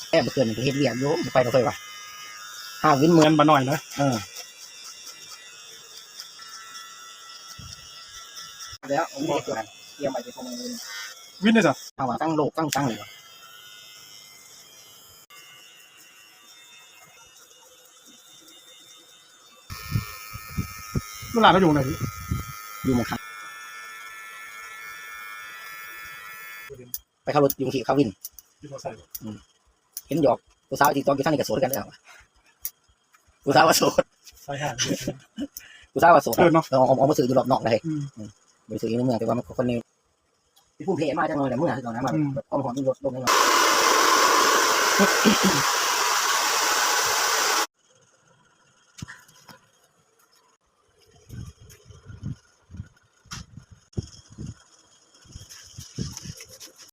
ແຕ່ເມື່ອຄືນນີ້ໄປເຮັດວຽກຢູ່ ບໍ່ໄປດອກເຮີຍວ່າ ຫາວິນເມືອງບໍ່ນ້ອຍເນາະ. ເອີ ແລ້ວ ເຕຣີຍມໄປທີ່ ວິນເດ້ຊະ ເຮົາວ່າຕັ້ງໂລກຕັ້ງຕັ້ງເລີຍວ່າ ລູກຫຼານເຮົາຢູ່ໃນ ຢູ່ໝ່ອງຄັນ ໄປເຂົ້າລົດຢູ່ທີ່ເຂົ້າວິນ ອືມ ເຫັນຫຍອກຜູ້ສາວ TikTok ຢູ່ທາງນີ້ກໍໂສດຄືກັນເດ້ ຜູ້ສາວວ່າໂສດ ສາຍຫາ ຜູ້ສາວວ່າໂສດ ເອີເນາະ ເອີ ອອກ ອອກມາຊື້ຢູ່ລອບນອກໄດ໋ ອືມ ອືມ ບໍ່ໄດ້ຊື້ຢູ່ໃນເມືອງ ແຕ່ວ່າມັນຄົນນີ້ ທີ່ພູມເພມາຈັກໜ່ອຍແຫຼະ ເມືອຄືເກົ່ານະ ມາ ອືມ ແບບຄວາມຮ້ອນມັນລົດລົງແນ່ນອນ.